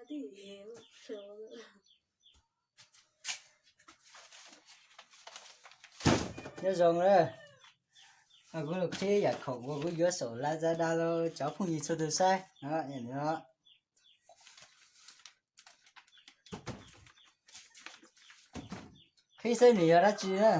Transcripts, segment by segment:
Nyob zoo na, kuv los qhib yam khoom uas kuv yuav saum Lazada rau cov phooj ywg txhua tus saib no. Qhib saib nws yog dab tsi na.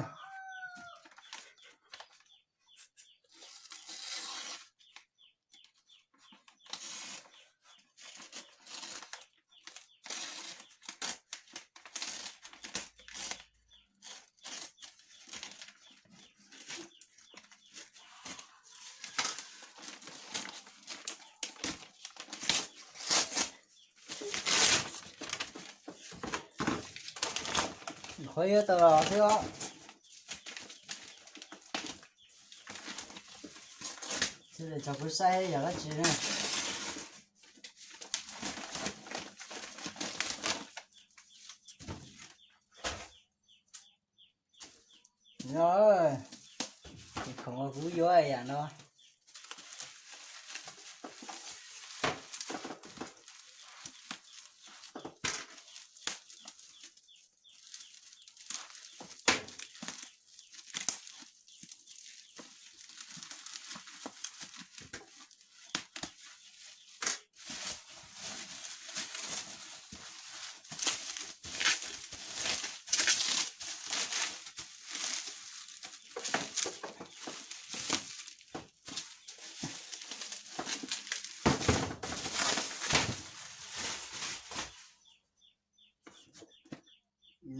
Qhov yuav tau los xwb os. Tsis tau kuv saib yog dab tsi na. No, ces khoom uas kuv yuav yam no.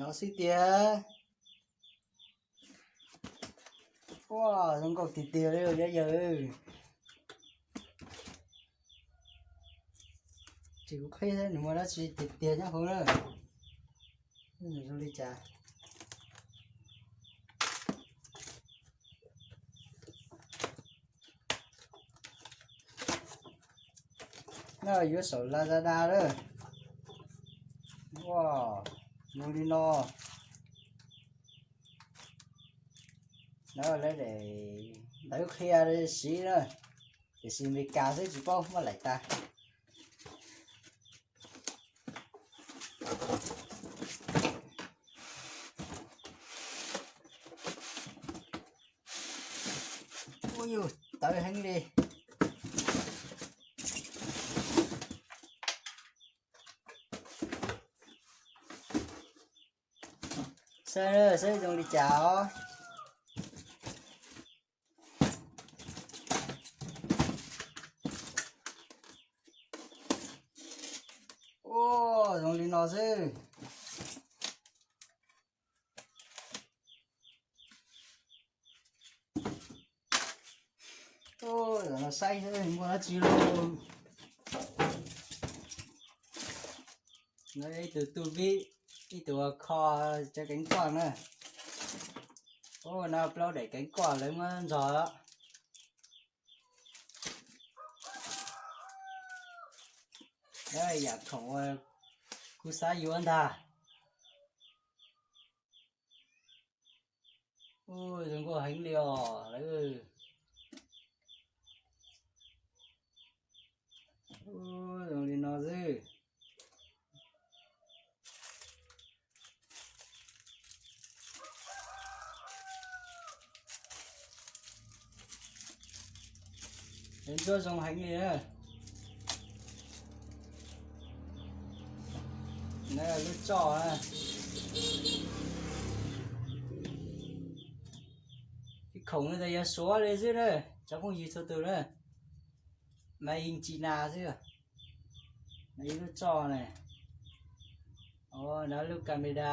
No xwb tiag. Ua, zoo nkauj tiag tiag li cov yawg. Ces kuv qhib seb nws muaj dab tsi tiag tiag nyob hauv na. Nws zoo li cas. No yuav saum Lazada lawm. Ua, zoo li no. No lawv daim ntawv qhia siv na, tiam sis Amelikas xwb tsis paub muab laim tas. Ua yus tawv heev li. Saib, saib zoo li cas os. Ua, zoo li no xwb. Ua, no saib seb muaj dab tsi lauj. No ib tug tu vib, ib tug kho cov keeb koj na. Ua, no plaub daim keeb koj lawv muab nrog. Yam khoom uas kuv xav yuav ntag. Ua, zoo nkauj heev li os lawv. Ua, zoo li no xwb. Ncuab zoo heev li na. Lub tsoj na. Ib khoom no tas yog Suav li xwb na, cov phooj ywg txhua tus na. Made in China xwb. Ib lub tsoj na. Ua, no lub camera.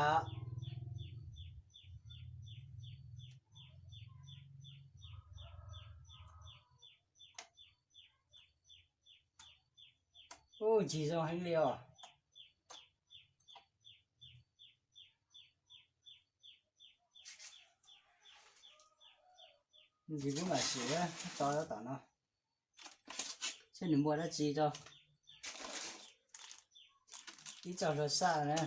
Ub, ncig zoo heev li os. Ntsis kuv mam sim tso tom no, seb nws muaj dab tsi rau. Ib txoj hlua saj na.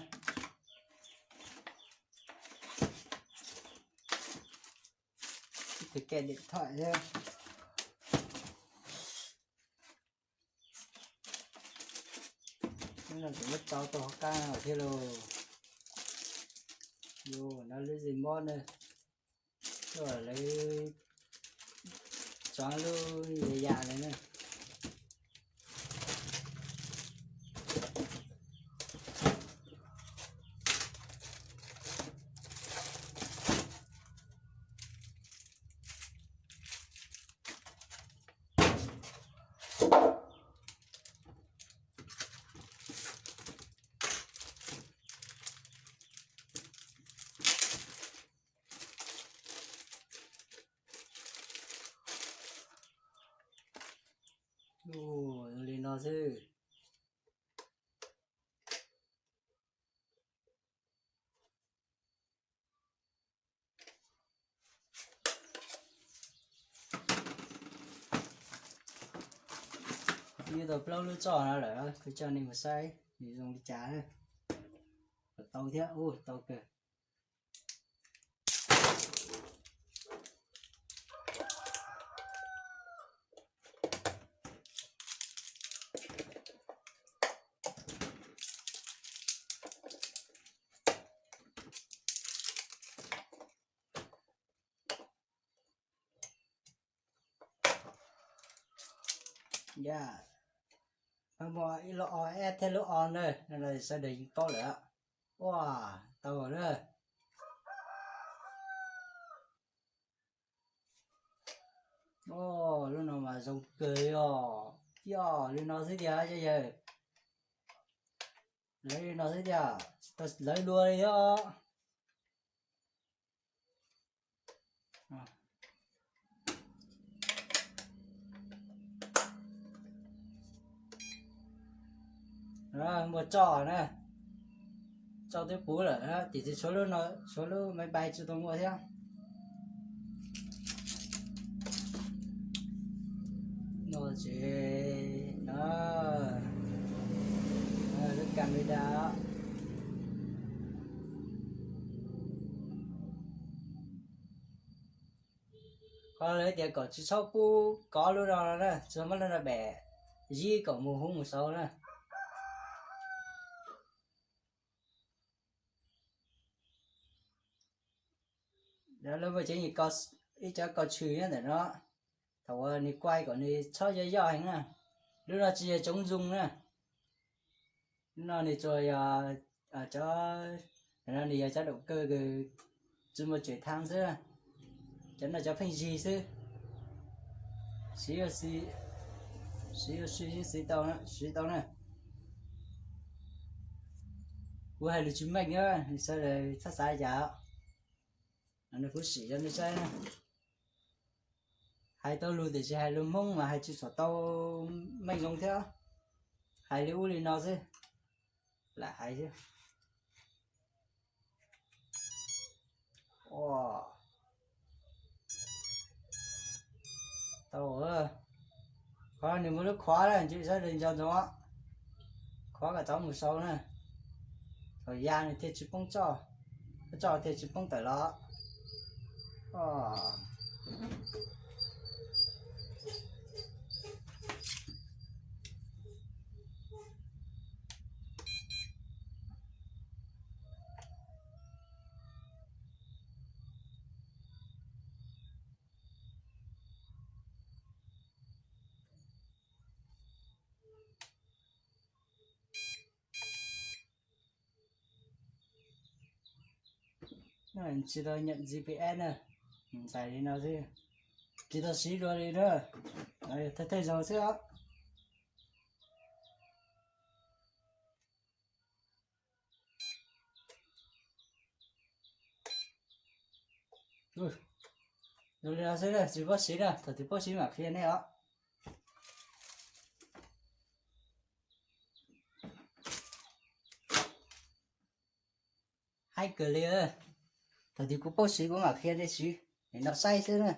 Ib tus ke điện thoại thiab. No kuv muab tso tau hauv qab no thiab lauj. Yus nrog lub zis mob na, lawv tso lub ya ya lawm na. Ua li no xwb. Kuv yuav tau plaub lub txoj no lawm, kuv coj nej mus saib nws zoo li cas. Tau thiab, ua tau kawg. Yog, muaj ib lub o eb thiab lub o na, no sawv daws yeej paub lawm. Ua, tau na. Lub no mas zoo kawg li os. Yog li no xwb tiag yawg. Lawv li no xwb tiag, lawv dua li os. Muaj txoj na, txoj twb puv lawm, tiam sis tshuav lub no, tshuav lub maiv npais tsis tau muaj thiab. No tsev no, lub camera. Qhov lawv tias kom tsis txhob pub kov lub no na, tsis txhob muab lub no pem, yib kom mus hub mus saud na. Lawv muaj tsev ib cov kau tshwm nyob ntawm no, thaum uas nws kuaj kom nws txhob yoj yoj heev na. Lub no tsis yog chống rung na. Lub no nws tsuas yog cov, no nws yog cov động cơ, tsis muaj chuyển thang xwb. Cov no cov pheej zig xwb. Siv ua si, siv ua si siv tau, siv tau na. Kuv hais lus tsis meej, sawv daws txhob xav cas. Nws kuv sim rau nej saib na. Hais tau lus tiam sis hais lus Hmoob mas hais tsis tshua tau meej zoo thiab. Hais li ub li no xwb, lam hais xwb. Tau, qhov nws muaj lub khuav na, ntshe sawv daws nco ntsoov, khuav kom txhob mus saud na. Thaum ya nws thiaj tsis poob txoj, txoj thiaj tsis poob tawm los. Tsis tau nyeem G P S na, ntxais li no xwb, tsis tau siv dua li na, thawj thawj zaug xwb os. Zoo li no xwb, tsis paub siv na, thaum twg paub siv mam qhia nej os. Haib kawg li, thaum twg kuv paub siv kuv mam qhia nej siv, nim no saib xwb na.